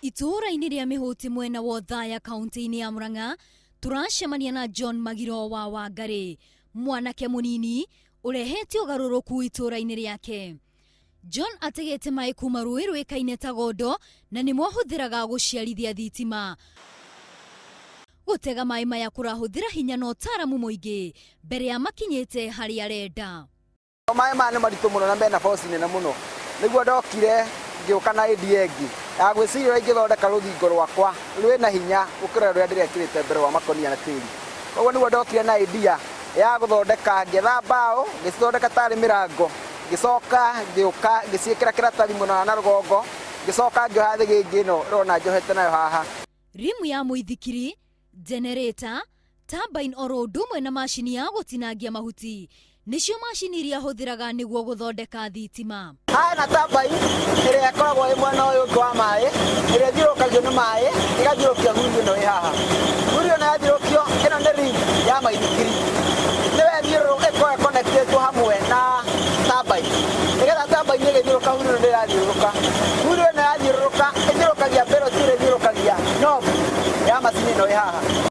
Itũũra-inĩ rĩa Mĩhũti mwena wa Othaya kaunti-inĩ ya Murang'a tũracemania na John Magiro wa Wangarĩ, mwanake mũnini ũrehete ũgarũrũku itũũra-inĩ rĩake. John ategete maĩ kuma rũĩ rũĩkaine ta Gondo na nĩmo ahũthĩraga gũciarithia thitima. Gũtega maĩ maya kũrahũthĩra hinya na ũtaaramu mũingĩ mbere ya makinyĩte harĩa arenda. Maĩ maya nĩ maritũ mũno na mena force nene mũno. Nĩguo ndokire ngĩũka na idea ĩngĩ ya gwĩciria ũrĩa ingĩthondeka rũthingo rwakwa rwĩna hinya gũkĩra rũrĩa ndĩrekĩrĩte mbere rwa makũnia na tĩri. Koguo nĩguo ndokire na idea ya gũthondeka, ngĩetha mbaũ ngĩcithondeka tarĩ mĩrango, ngĩcoka ngĩũka ngĩciĩkĩra kĩratathi mwena wa na rũgongo, ngĩcoka ngĩoha thĩgĩngĩ ĩno ũrona njohete nayo haha. Rimu ya mũithikiri, generator, turbine oro ũndũ ũmwe na macini ya gũtinangia mahuti nĩcio macini iria hũthĩraga nĩguo gũthondeka thitima. Haha hena turbine ĩrĩa ĩkoragwo ĩ mwena ũyũ ũngĩ wa maĩ, ĩrĩa ĩthiũrũrũkagio nĩ maĩ ĩgathiũrũrũkia wheel ĩno ĩ haha. Wheel ĩno yathiũrũrũkio, ĩno nĩ ring ya maithikiri, nĩyo ĩthiũrũrũkaga ĩkoragwo ĩkonekitĩtwo hamwe na turbine, nĩgetha turbine ĩgĩthiũrũrũka wheel ĩno nĩ ĩrathiũrũrũka. Wheel ĩno yathiũrũrũka ĩthiũrũrũkagia belt ĩrĩa ĩthiũrũrũkagia knob ya macini ĩno ĩ haha.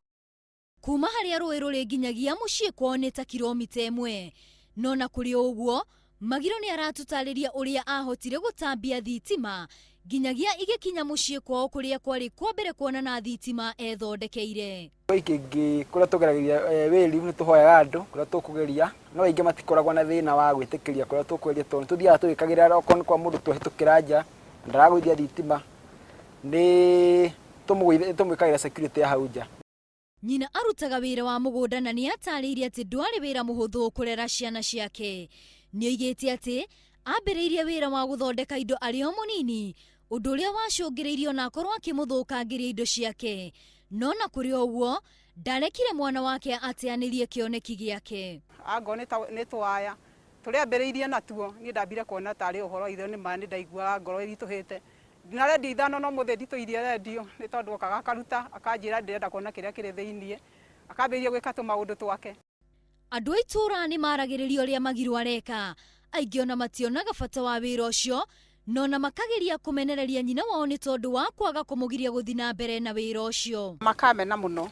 Kuma harĩa rũĩ rũrĩ nginyagia mũciĩ kwao nĩ ta kiromita ĩmwe. No na kũrĩ o ũguo, Magiro nĩ aratũtarĩria ũrĩa ahotire gũtambia thitima nginyagia igĩkinya mũciĩ kwao kũrĩa kwarĩ kwa mbere kuonana thitima ethondekeire. Kĩngĩ kũrĩa tũgeragĩria wĩri nĩ tũhoyaga andũ kũrĩa tũkũgeria no aingĩ matikoragwo na thĩna wa gwĩtĩkĩria kũrĩa tũkũgeria tondũ nĩ tũthiaga tũgĩkagĩra okorwo nĩ kwa mũndũ twahĩtũkĩra nja na ndaragũithia thitima nĩ tũmwĩkagĩra security ya hau nja. Nyina arutaga wĩra wa mũgũnda na nĩ atarĩirie atĩ ndwarĩ wĩra mũhũthũ kũrera ciana ciake. Nĩ oigĩte atĩ ambĩrĩirie wĩra wa gũthondeka indo arĩ o mũnini, ũndũ ũrĩa wacũngĩrĩirie ona akorwo akĩmũthũkangĩria indo ciake. No na kũrĩ o ũguo, ndarekire mwana wake ateanĩrie kĩoneki gĩake. Angorwo nĩ tũwaya tũrĩa ambĩrĩirie natuo, niĩ ndambire kuona tarĩ ũhoro ithe nĩ ma nĩ ndaiguaga ngoro ĩritũhĩte. Ndina rendio ithano no mũthĩ nditũirie rendio nĩ tondũ okaga akaruta akanjĩra ndĩrenda kuona kĩrĩa kĩrĩ thĩiniĩ, akambĩrĩria gwĩka tũmaũndũ twake. Andũ a itũũra nĩ maragĩrĩria ũrĩa Magirũ areka. Aingĩ ona mationaga bata wa wĩra ũcio, na ona makageria kũmenereria nyina wao nĩ tondũ wa kwaga kũmũgiria gũthiĩ na mbere na wĩra ũcio. Makamena mũno,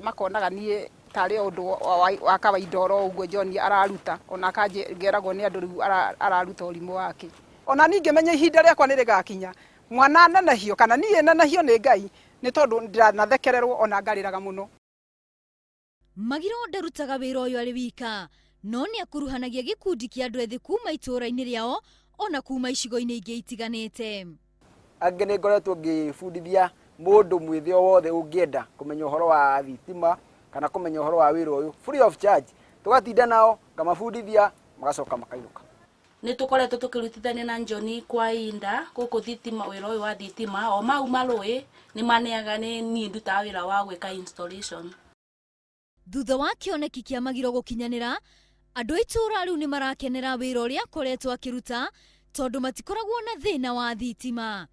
makonaga niĩ tarĩ o ũndũ wa kawaida oro ũguo John araruta, ona ngeragwo nĩ andũ rĩu araruta ũrimũ wake. Ona niĩ ngĩmenya ihinda rĩakwa nĩ rĩgakinya, mwana anenehio kana niĩ nenehio nĩ Ngai, nĩ tondũ ndanathekererwo ona ngarĩraga mũno. Magiro ndarutaga wĩra ũyũ arĩ wika, no nĩ akuruhanagia gĩkundi kĩa andũ ethĩ kuma itũũra-inĩ rĩao ona kuma icigo-inĩ ingĩ itiganĩte. Angĩ nĩ ngoretwo ngĩbundithia mũndũ mwĩthĩ o wothe ũngĩenda kũmenya ũhoro wa thitima kana kũmenya ũhoro wa wĩra ũyũ free of charge, tũgatinda nao ngamabundithia magacoka makainũka. Nĩ tũkoretwo tũkĩrutithania na John kwa ihinda gũkũ thitima wĩra ũyũ wa thitima o mau marũĩ nĩ maneaga nĩ niĩ ndutaga wĩra wa gwĩka installation. Thutha wa kĩoneki kĩa Magiro gũkinyanĩra, andũ a itũũra rĩu nĩ marakenera wĩra ũrĩa akoretwo akĩruta tondũ matikoragwo na thĩna wa thitima.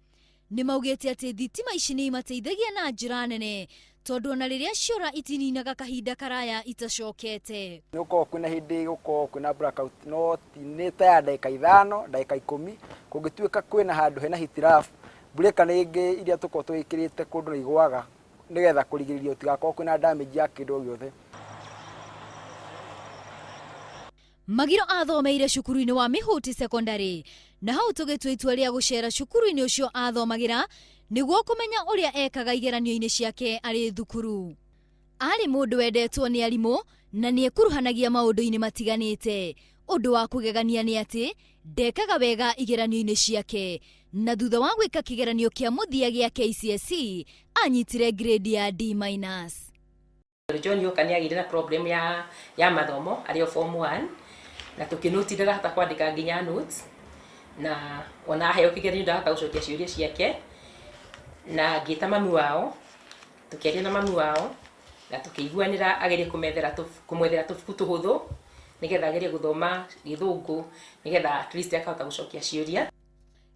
Nĩ maugĩte atĩ thitima ici nĩ imateithagia na njĩra nene tondũ ona rĩrĩa ciora itininaga kahinda karaya itacokete. Nĩ gũkoragwo kwĩna hĩndĩ gũkoragwo kwĩna blackout no ti nĩ ta ya ndagĩka ithano, ndagĩka ikũmi, kũngĩtuĩka kwĩna handũ hena hitilafu, breaker nĩ ingĩ iria tũkoragwo tũgĩkĩrĩte kũndũ nĩ igũaga nĩgetha kũrigĩrĩria gũtigakorwo kwĩna damage ya kĩndũ o gĩothe. Magiro athomeire cukuru-inĩ wa Mĩhũti Secondary na hau tũgĩtua itua rĩa gũcera cukuru-inĩ ũcio athomagĩra nĩguo kũmenya ũrĩa ekaga igeranio-inĩ ciake arĩ thukuru. Arĩ mũndũ wendetwo nĩ arimũ na nĩ ekuruhanagia maũndũ-inĩ matiganĩte. Ũndũ wa kũgegania nĩ atĩ ndekaga wega igeranio-inĩ ciake na thutha wa gwĩka kĩgeranio kĩa mũthia gĩa KCSE anyitire grade ya D minus. John Yoka nĩ agĩire na problem ya mathomo arĩ o form 1 na tũkĩnũti ndarahota kwandĩka nginya notes na ona aheo kĩgeranio ndarahota gũcokia ciũria ciake na ngĩta mami wao tũkĩaria na mami wao na tũkĩiguanĩra agerie kũmwethera tũbuku tũhũthũ nĩgetha agerie gũthoma gĩthũngũ nĩgetha at least akahota gũcokia ciũria.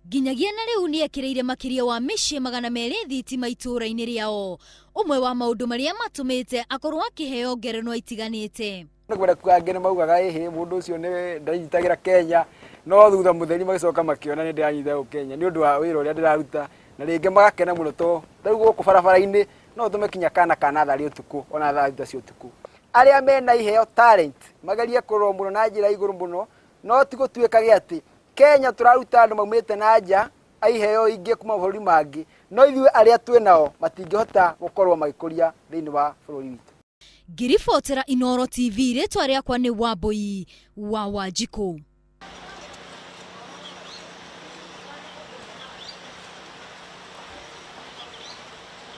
Nginyagia na rĩu nĩ ekĩrĩire makĩria wa mĩciĩ 200 thitima itũũra-inĩ rĩao. Ũmwe wa maũndũ marĩa matũmĩte akorwo akĩheo ngerenwa itiganĩte. Nĩ kwenda kuga angĩ nĩ maugaga ĩhĩ mũndũ ũcio nĩ ndanyitagĩra Kenya no thutha mũtheri magĩcoka makĩona nĩ ndĩranyita gũkũ Kenya nĩ ũndũ wa wĩra ũrĩa ndĩraruta Na rĩngĩ magakena mũno to rĩu gũkũ barabara-inĩ no ũtũme kinya kana ka natharĩ ũtukũ ona thaa thita cia ũtukũ. Arĩa mena iheo talent magerie kũrorwo mũno na njĩra ya igũrũ mũno, no ti gũtuĩkage atĩ Kenya tũraruta andũ maumĩte na nja a iheo ingĩ kuma mabũrũri mangĩ, no ithuĩ arĩa twĩ nao matingĩhota gũkorwo magĩkũria thĩinĩ wa bũrũri witũ. Ngĩribotera Inooro TV, rĩtwa rĩakwa nĩ Wambui wa Wanjikũ.